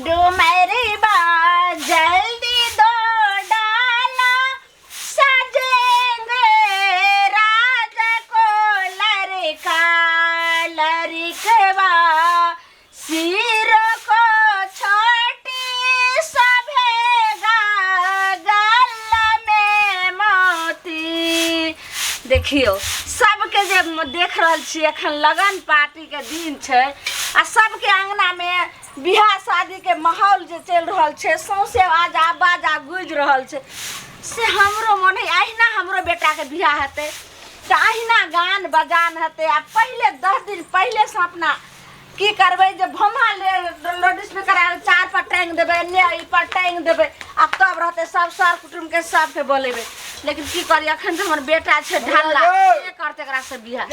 डुमरी बा जल्दी दो डाला सजेंगे राज को लड़का लड़कवा सिर को छोटी सभेगा गल में मोती। देखियौ सबके जे देख रहल छी एखन लगन पार्टी के दिन छै आ सबके अंगना में बियाह शादी के माहौल जे चलि रहल छै, सौंसे आजा बाजा गुजि रहल छै, से हमरो मन है अहिना हमरो बेटाके बियाह हेतै तऽ अहिना गान बजान हेतै। आ पहिले 10 दिन पहिलेसँ अपना की करबै जे भमा लाउड स्पीकर चार पर टाँगि देबै, एन्ने एहि पर टाँगि देबै आ तब रहतै सब सर कुटुम्बके सबके बोलेबै। लेकिन की करी, अखन तऽ हमर बेटा छै ढल्ला, के करतै एकरा से बियाह?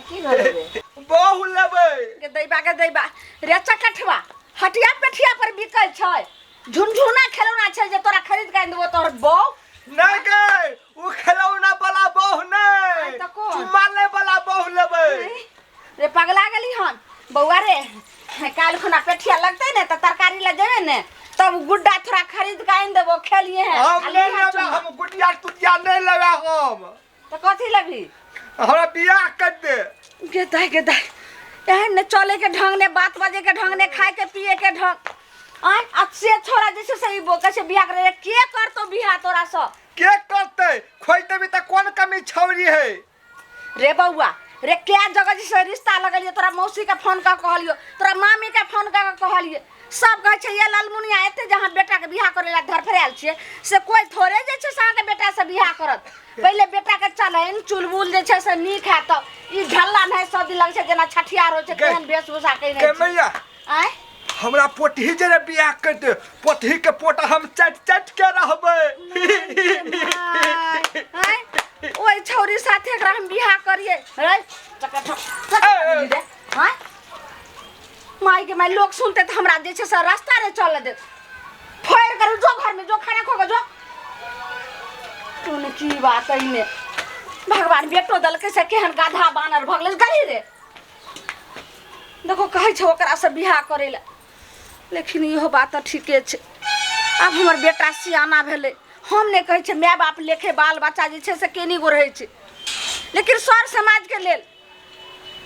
की भेलै रे? बहु लेबै। के दैबा के दैबा रे चकठवा, हटिया पेठिया पर बिकै छै, झुनझुना खेलौना छै जे तोरा खरीद के आनि देबो तोहर बहू। नहीं गे, उ खेलौना वाला बहु नहीं, आइ तऽ कोन? चुम्मा ले वाला बहु लेबै। रे पगला गेली हन बौआ रे, काल्हि खुना पेठिया लगतै ने तऽ तरकारी लए जेबै ने तब गुड्डा थोड़ा खरीद के आनि देबो, खेलिए हैं। हम आ नहीं लिहे लेबै, चुम्मा। हम गुडिया तुडिया नहीं लेबै, हम तऽ कथी लेबही? हमरा बियाह कर दे। गे दाइ गे दाइ, एहन ने चले के ढंग ने बात बजे के ढंग ने खाए के पिए के ढंग। आय आ से छोरा जे छै से ई कहै छै बियाह करे, के करतौ बियाह तोरा से? के करतै? खोज देबी तऽ कोन कमी छौरी है? रे बौआ रे, क्या जगह जे से रिश्ता लगलियै, तोरा मौसी के फोन कऽ कहलियो, तोरा मामी के फोन कऽ के कहलियै, सब कहै छै ये ललमुनिया एते जे अहाँ बेटाके बियाह करै लए धरफड़ायल छियै से कोइ थोड़े जे छै से अहाँके बेटासँ बियाह करत। पहिले बेटाके चलनि चुलबुल जे छै से नीक हैत तब। ई ढल्ला नहि सब दिन लगै छै जेना छठियार होइ छै गे- तेहन वेशभूषा कयने के छै। मैया, आँय हमरा पोटही जे रे बियाह कर दे, पोटही के पोटा हम चट चट के रहबै। आँय ओहि छौरी साथे एकरा हम बियाह करियै रे चकठ चकठ रे। आँय माय के माय, लोग सुनते तऽ हमरा जे छै से रास्ता रे चल देत। फोड़ कर जो घर में जो, खाना खो के जो। तूने की बात है ने भगवान बेटो दलकै से केहन गाधा बानर भऽ गेलै गली रे। देखो कहै छै ओकरा से बियाह करै लए, लेकिन इहो बात तऽ ठीके छै। आब हमर बेटा सियाना भेलै, हम नहि कहै छियै माय बाप लेखे बाल बच्चा जे छै से केनी गो रहै छै, लेकिन सर समाजके लेल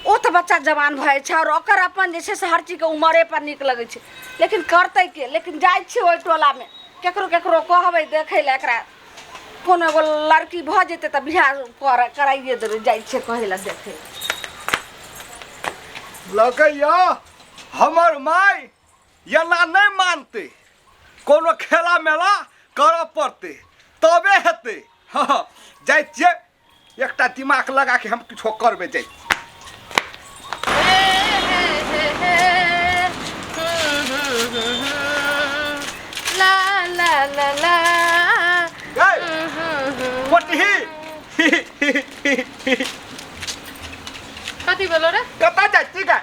ओ तऽ बच्चा जवान भऽ जाइ छै आओर ओकर अपन जे छै से हर चीजके उमरेपर नीक लगै छै। लेकिन करतै के? लेकिन जाइ छियै ओहि टोलामे केकरो केकरो कहबै देखै लए, एकरा कोनो एगो लड़की भऽ जेतै तऽ बियाह कर कराइए देबै। जाइ छियै कहै लए देखै लए। लगैया हमर माय एना नहि मानतै, कोनो खेला मेला करऽ पड़तै तबे हेतै। हँ, जाइ छियै एकटा दिमाग लगा के हम किछो करबै। जाइ ला ला ला ला। गई पोटही। कथी भेलो रे? कतऽ जाइ छी गे?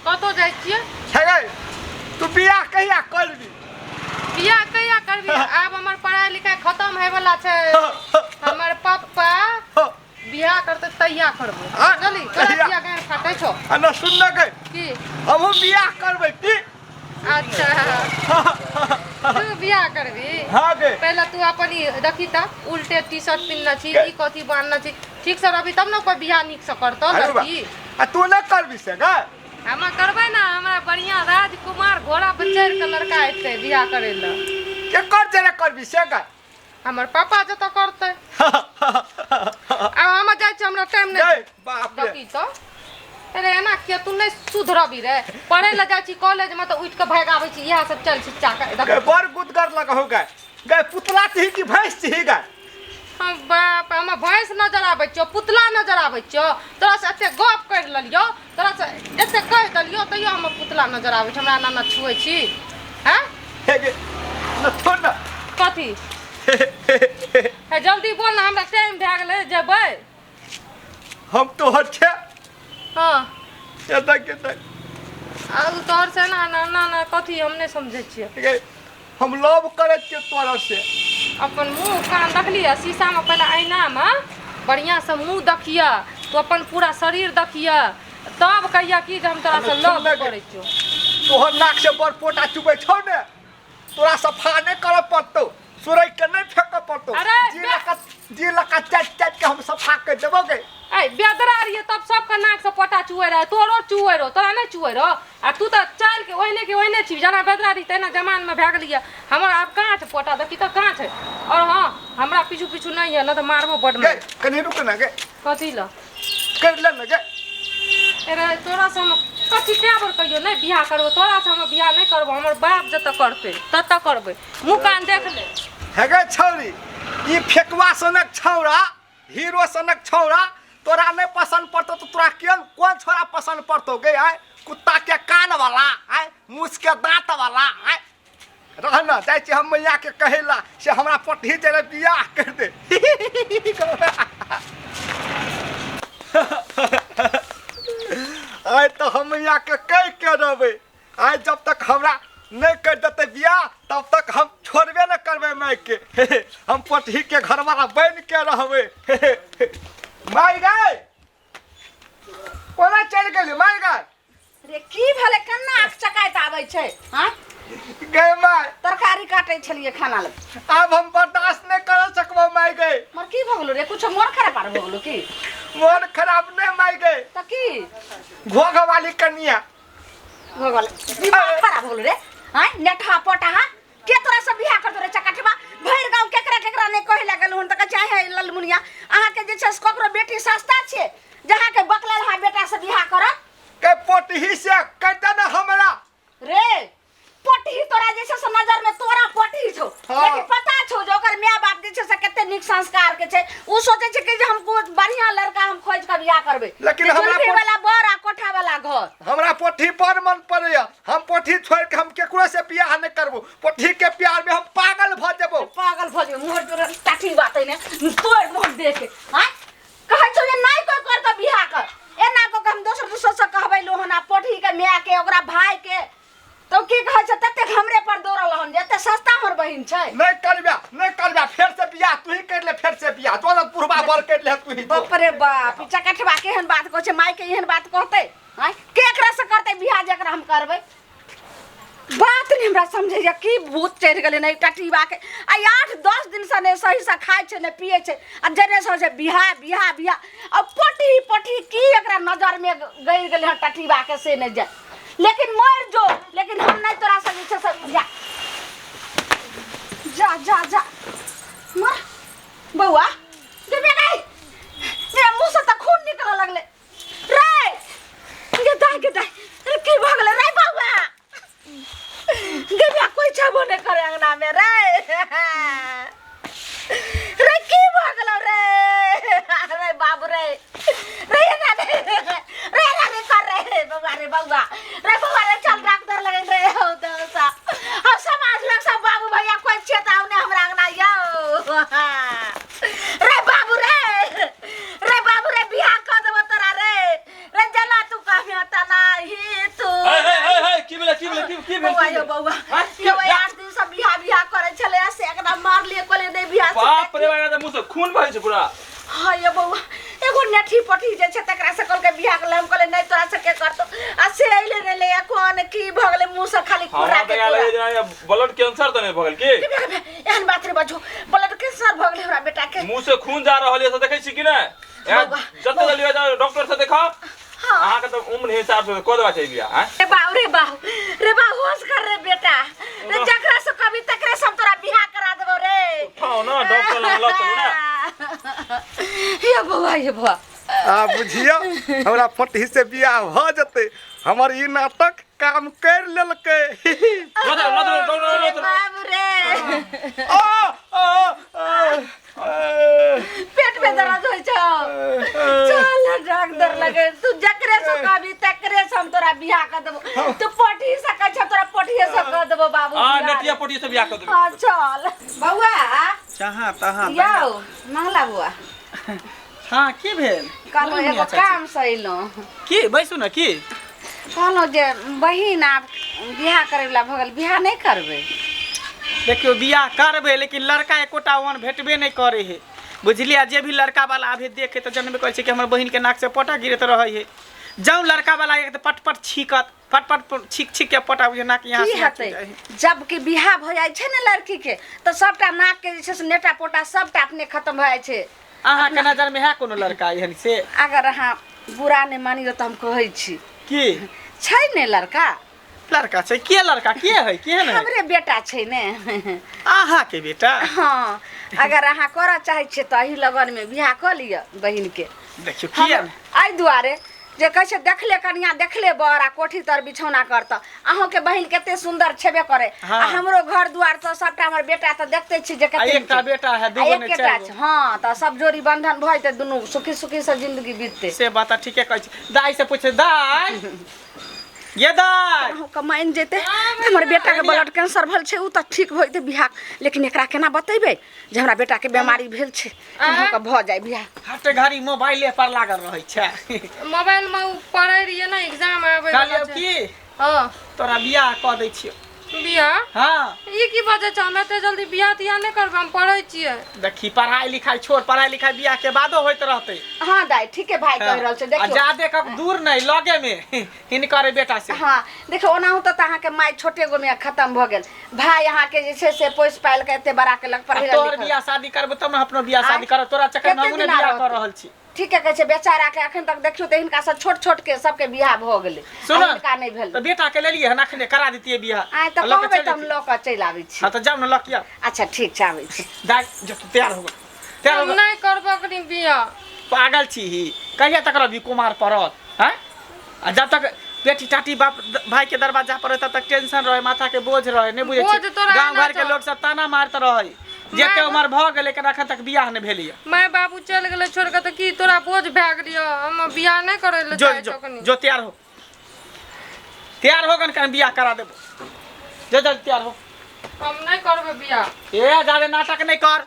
कतऽ जाइ छियै? हे गई, तू बियाह कहिया करबी? बियाह कहिया करबी? आब हमर पढ़ाई लिखाई खत्म होय वाला छै, हमर पप्पा बियाह करते तहिया करबो। हाँ, बुझली? तोरा कहिया? किया गाँड फाटै छौ? आ न सुन न गई, की? हमहूँ बियाह करबै की। अच्छा तू बियाह करबी? हाँ गे। पहले तू अपन ई देखी त उल्टे टी शर्ट पिन्हने छी, ई कथी बान्हने छी, ठीक से रहबी तब ने कोई बियाह नीक से करतौ। अरे बा, लड़की आ तू नहि करबी से गे? हम करबै ने, हमरा बढ़िया राजकुमार घोड़ा पर चढ़ि के लड़का एतै बियाह करै लए। केकर जरे करबी से गे? हमर पापा जतऽ करतै। आब हम जाइ छी, हमरा टाइम नहि। गई बाप रे। देखी तऽ अरे एना किया तू नहि सुधरबी रे? पढ़ै लए जाइ छी कॉलेज में तऽ उठि कऽ भागि आबै छी, इएह सब चल छिच्चा के। गई बड़ गुदगर लगहु गई। गई पुतला छी कि भैंस छी गई? हम बाप, हमरा भैंस नजर आबै छौ, पुतला नजर आबै छौ? तोरा से एते गप करि लेलियौ, तोरा से एते कहि देलियौ, तैयो हमर पुतला नजर आबै छै? हमरा एना एना छुए छी हैं? हे गे न छोड़ न। कथी हे? जल्दी बोल ने, हमरा टाइम भए गेलै, जेबै। हम तोहर छै। हाँ। एतऽ के तक आ उ तोहर से ना ना ना ना कथी हम नहि समझै छियै। गे, हम लव करै छियै तोरा से। अपन मुँह कान देखलियै शीशामे? पहिले ऐनामे बढ़िआँसँ मुँह देखिअ, तू अपन पूरा शरीर देखिअ, तब कहिया कि जे हम तोरासँ लव करै छियौ। तोहर नाक से बड़ पोटा चुबै छौ ने, तोरा सफा नहि करऽ पड़तौ, सुरैक के नहि फेकऽ पड़तौ। अरे, जी लका जी लका चाटि चाटि के हम सफा कर देबो गे। ऐ बेदरा रहिए तब सबके नाक से पोटा चुए रहे, तोरो चुए रहो, तोरा नहीं चुए रहो। आ तू तऽ चल के ओहने के ओहने छी, जेना बेदरा रही तहिना जमान में भए गेलियै। हमर आब कहाँ छै पोटा, देखी तऽ कहाँ छै। और हाँ, हमरा पीछू पीछू नहीं है, न तऽ मारबो बड गे मार। कनी रुक ना गे। कथी ल कर ले ना गे। अरे तोरा से हम कथी कए बेर कहियो नहीं बियाह करबो, तोरा से हम बियाह नहीं करबो, हमर बाप जतऽ करतै ततऽ करबै। मुँह कान देख ले। हे गे छौरी, ई फेकवा सनक छौरा, हीरो सनक छौरा तोरा नहीं पसंद पड़तो तो तोरा केन कोन छोरा पसंद पड़तो गे? आय कुत्ता के कान वाला, आय मूस के दांत वाला, आय रह ना जाइ छी हम मैया के कहेला से हमरा पटही जरे बियाह कर दे। आय तो हम मैया के कह के रहबै, आइ जब तक हमरा नहीं कर देते बियाह तब तक हम छोड़बे न करबै माय के। हम पटही के घरवाला बन के रहबै। माय गाय कोना चलि गेली माय गाय? रे की भेलै, कन्ना आँख चकाइत आबै छै? हाँ गे माय, तरकारी काटै छलियै खाना लग। आब हम बर्दाश्त नहीं कर सकबो माय गे। मोर की भऽ गेलो रे? कुछो मोन खराब आर भऽ गेलो की? मोन खराब नहीं माय गे। तऽ की? घोघ वाली कनिया भऽ गेल, दिमाग खराब हो गेलो रे। आँय नेठा पटाहा के तोरा से बियाह करतो रे चकटवा? भरि गाँव केकरा केकरा नहि कहै लागल हन तऽ कहै छै हे ललमुनिया, अहाँके जे छै से ककरो बेटी सस्ता छै जहाँ के बकलल हा बेटा से बियाह करत? के पोटही से कह दे ना हमरा। रे पोटही तोरा जे छै से नजर में तोरा पोटही छौ। हाँ। लेकिन पता छौ जे ओकर my बाप जे छै से कते नीक संस्कार के छै। उ सोचै छै कि जे हम कोइ बढ़िया लड़का हम खोज के बियाह करबै। लेकिन जे हमरा जुल्फी वाला बर आ कोठा वाला घर। हमरा पोठी पर मन पड़ैया, हम पोठी छोड़ के हम केकरो से बियाह नहीं करबो। पोठी के प्यार में हम पागल भ जेबो। पागल भ जेबो, मोर तोरा टाटी बात ने तोड़ मोर देख। हां कहै छौ जे नहीं कोइ करतो बियाह कर, एना को हम दोसर दोसर से कहबै लोहन आ पोठी के my के ओकरा भाई के, तो की कहै छै ततेक हमरे पर दौड़ल हन जे एते सस्ता हमर बहिन छै। नहीं करबे, नहीं करबे, फेर से बियाह तू ही कर ले, फेर से बियाह तोरा बुढ़वा बर कर ले तू ही। बाप रे बाप, ई चकठवा केहन बात कहै छै, माय के एहन बात कहतै? आँय के एकरा से करतै बियाह जेकरा हम करबै? बात नहीं हमरा समझैया की भूत चढ़ि गेलै ने टटीबा के। आ 8-10 दिन से नहि सही से खाइ छै नहि पियै छै, आ जने से छै बियाह बियाह बियाह। आ पोठी पोठी की एकरा नजर में गड़ि गेलै हन टटीबा के से नहि जाय। लेकिन मरि जो, लेकिन हम नहीं तोरा से जे छै से जा जा जा जा मर बौआ। देबे गई मेरा मुंह से तऽ खून निकलऽ लगलै रे। गे दाय गे दाय, अरे की भऽ गेलै रे बौआ? गे कोई छेबो नहि करे अंगना में रे। रे की भऽ गेलौ रे? अरे बाबू रे, रे एना नहि रे, एना नहि कर रे बौआ, रे बौआ, रे बौआ रे, चल डॉक्टर लगे रे। हौ दोसा हम समाज लग सब बाबू भैया कोई छियै तऽ आउ ने हमरा अंगना यौ। रे बाबू रे, रे बाबू रे, बियाह कऽ देबो तोरा रे। रे जना तू कहबे तना ही तू। हे हे हे हे, की भेलै, की भेलै, की की भेल? बौआ यौ बौआ, हाँ? यौ 8 दिन से बियाह बियाह करै छलै, से एकरा मारलियै, कहलियै नहि बियाह से। बाप रे बाप, मुँह से खून बहै छै पूरा। हाँ यौ बौआ, एगो नेठी पठी जे छै तकरा से कहलकै बियाह करले, हम कहलियै नहि तोरा से के करतौ, आ से अइले नहि ले, कोन की भऽ गेलै मुँह से खाली हमरा कुरा तऽ के यहाँ कुरा। लगै जेना ब्लड कैंसर तऽ नहि भऽ गेल की? एहन बात रे बजू, ब्लड कैंसर भऽ गेलै हमरा बेटा के। मुँह से खून जा रहल यऽ से देखै छी कि नहि? यहाँ बौआ, जते जल्दी हो जाओ डॉक्टर से देखाओ। हाँ। अहाँ के तऽ उम्र हिसाब से कऽ देबा चाही बियाह, आँय? रे बाप रे बाप रे बाप, होश कर रे बेटा रे, जकरा से कभी तकरे से हम तोरा बियाह करा देबो रे। उठाओ ना, डॉक्टर लग लऽ चलू ना। ये बौआ, ये बौआ। आ बुझियौ हमरा पटही से बियाह भऽ जेतै, हमर ई नाटक काम कर लेलकै। लऽ चलू, लऽ चलू, डॉक्टर लग लऽ चलू। बाप रे। आ, आ, आ, आ, पेट में दर्द होइ छौ, चल डॉक्टर लगे। तू जकरे से कहबी तकरे से हम तोरा बियाह कर देबो। तू पटी से कहै छौ तोरा पटिये से कर देबो बाबू। हाँ, बियाह। नटिया पटिया से बियाह कऽ देबै। हाँ चल बौआ। जहाँ तहाँ यौ मंगला बौआ। हाँ की भेल? कहलहुँ बोलू एगो मियाँ चाची। काम से अयलहुँ। की बैसू ने? की कहलहुँ जे बहिन आब बियाह करैवला भऽ गेल, बियाह नहि करबै? देखियौ बियाह करबै, लेकिन लड़का एकोटा ओहन भेटबे नहि करै है, बुझलियै? जे भी लड़का वाला आबे देखे तऽ जनबे करै छै कि हमर बहिनके नाक से पोटा गिरैत रहै है। जौं लड़का वाला एक तऽ पट पट छीकत, फट फट छीक छीक के पोटा बुझे नाक यहाँ की से यहाँ हेतै चुइ जाइ है। जब कि बियाह भऽ जाइ छै ने लड़की के तऽ सबटा नाक के जे छै से नेटा पोटा सबटा अपने खत्म भऽ जाइ छै। अहाँके नजर में है कोनो लड़का एहन से? अगर अहाँ बुरा नहि मानियौ तऽ हम कहै छी। की छै ने लड़का? लड़का छै? के लड़का के है, केहन है? हमरे बेटा छै ने। अहाँके बेटा? हँ, अगर अहाँ करऽ चाहै छियै तऽ एहि लगन में बियाह कऽ लिअ बहिन के। देखियौ हम किया एहि दुआरे जे कहै छै देखले कनिया देखले बर आ कोठी तर बिछौना करत। अहूँके बहिन कते सुंदर छेबे करे। हाँ। आ हमरो घर दुआर तऽ सबटा हमर बेटा तऽ देखते छी जे आ कते एकटा नीक। बेटा है, आ दूगो नहि, एकेटा चारि गो। छै। हाँ, तऽ सब जोड़ी बंधन भऽ जेतै, दुनू सुखी सुखी से जिंदगी बीततै। से बात तऽ ठीके कहै छी। दाइ से पूछे, दाइ ये दाइ, अहूँके मानि जेतै। हमर बेटाके ब्लड कैंसर भेल छै, ओ तऽ ठीक भऽ जेतै बियाह, लेकिन एकरा केना बतेबै जे हमरा बेटाके बीमारी भेल छै? अहूँके भऽ जाय बियाह। हट घड़ी मोबाइले पर लागल रहै छै। मोबाइल में उ पढ़ै रहियै ने, एग्जाम आबै कहलियौ वाला छै। की हँ, तोरा बियाह कऽ दै छियौ। बियाह? हाँ। ई की बजै छौ? हम एते जल्दी बियाह तियाह नहि करबै, हम पढ़ै छियै। देखी, पढ़ाई लिखाई छोड़, पढ़ाई लिखाई बियाह के बादो होइत रहतै। हाँ दाइ, ठीके भाई कहि रहल छै। आ देखियौ जादे कब दूर नहीं, लगे में हिनकर बेटा से। हाँ देखियौ, ओनाहु तऽ अहाँके माय छोटे गो में खत्म भऽ गेल, भाय अहाँके जे छै से पोसि पालि कऽ एते बड़ा केलक, आ पढ़ेलक तोहर लिखलक। बियाह शादी करबो तब ने अपनो बियाह शादी आँय? करब। तोरा चक्कर में कते हमहूँ ने दिना बियाह कऽ रहतै? रहल छी। ठीके कहै छै। बेचारा के अखन तक देखियौ तऽ हिनका से छोट छोट के सबके बियाह भऽ गेलै, सुन आ हिनका नहि भेल। तऽ बेटा के लेलियै हन, अखने करा दितियै बियाह। आइ तऽ आ लऽ के कहबै चलि तऽ हम जैतियै। लऽ कऽ चलि आबै छी। हाँ तऽ जाउ ने, लऽ के आउ। अच्छा ठीक छै, आबै छी। दाइ जो, तू तैयार हो, तैयार हो। हम नहि करबो अखनी बियाह। पागल छी ही? कहिया तक रहबी कुमार पड़ल? हैं, आ जब तक बेटी टाटी बाप भाई के दरवाजा पर रहे तब तक टेंशन रहे, माथा के बोझ रहे, नहीं बुझे बोझ छी? तोरा गांव एना घर के छौ। लोग सब ताना मारत रहे, जेते माय उम्र भ गेलै, लेकिन अखन तक बियाह नहीं भेलैया। माय बाबू चलि गेलै छोड़ि कऽ तऽ की तोरा बोझ भए गेलियौ? हम बियाह नहि करै लए जो चाहै जो छियौ अखनी। जो तैयार हो, तैयार हो गन, कन बियाह करा देबो। जो जल्दी तैयार हो। हम नहि करबै बियाह। ए जादे नाटक नहीं कर।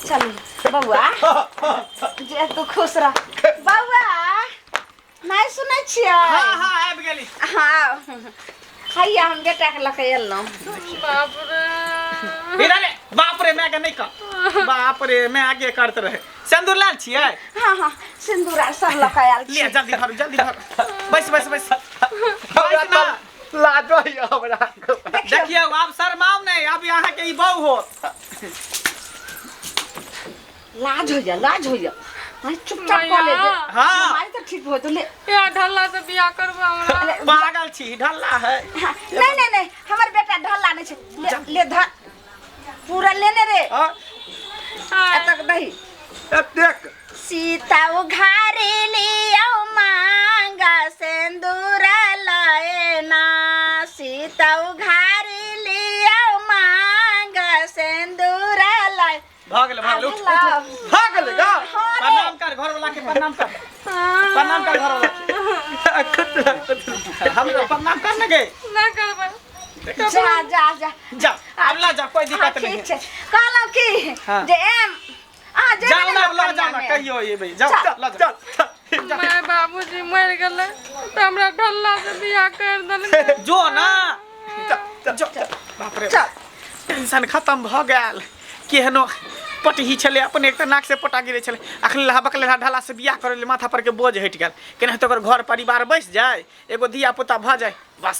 चलू बौआ, जे तू खुश रह। बौआ, नहि सुनै छियै? हाँ हाँ, आबि गेली। हाँ, हैया हम बेटा के लऽ कऽ एलहुँ। बाप रे। इधर ले, बाप रे मैं के नहीं कर, बाप रे मैं आगे करते रहे। सिंदूर लाल छियै? हाँ हाँ, सिन्दूर आर सब लऽ कऽ आयल लिअ छी। जल्दी भरू, जल्दी भरू। बैस बैस बैस। हमरा बैस ना। तऽ लाजो होइए हमरा। देखियौ, आब शर्माउ नहीं, अब अहाँ के ई बहू हो। लाज होइया, लाज होइया। हाँ, चुपचाप कऽ ले। मैया। हाँ। बीमारी तऽ ठीक हो तो ले। या ढल्ला से बियाह करबै हमरा? पागल छी, ढल्ला है? हाँ, नहीं नहीं नहीं, हमर बेटा ढल्ला नहीं छै। ले, ले धर, पूरा लेने रे। हाँ, एतक दही। एतेक। सीता उघारी लियौ मांगा सिन्दूर लयना, सीता उघारी लियौ मांगा सिन्दूर लय। भऽ गेलै, भऽ गेलै, उठ उठ उठ। भऽ गेलै गा। हाँ रे। प्रणाम कर घर वाला के, प्रणाम कर, प्रणाम कर घर वाला के। हम प्रणाम कर ने गे। नहि करबै। जा जा जा। जा, अब ला जा, कोई हाँ दिक्कत नहीं ठीक है। छै। कहलहुँ की हाँ। जे एम अहाँ जेबै जाओ ने ना, अब ला कनिया जाओ ना, मे। कहियो एबै, जाओ। चल, ला जाओ। चल चल। माय बाबूजी मरि गेलै तऽ हमरा ढल्ला से बियाह करि देलकै। जो ना। चल जो, बाप रे। चल। टेंशन खत्म भऽ गेल। केहनो पटही छलै अपने, एक तऽ नाक से पोटा गिरै छलै, अखन लहबक लेला ढाला से बियाह करै ले माथा पर के बोझ हटि गेल। केनाहितो ओकर घर परिवार बसि जाय, एगो धिया पुता भऽ जाय, बस।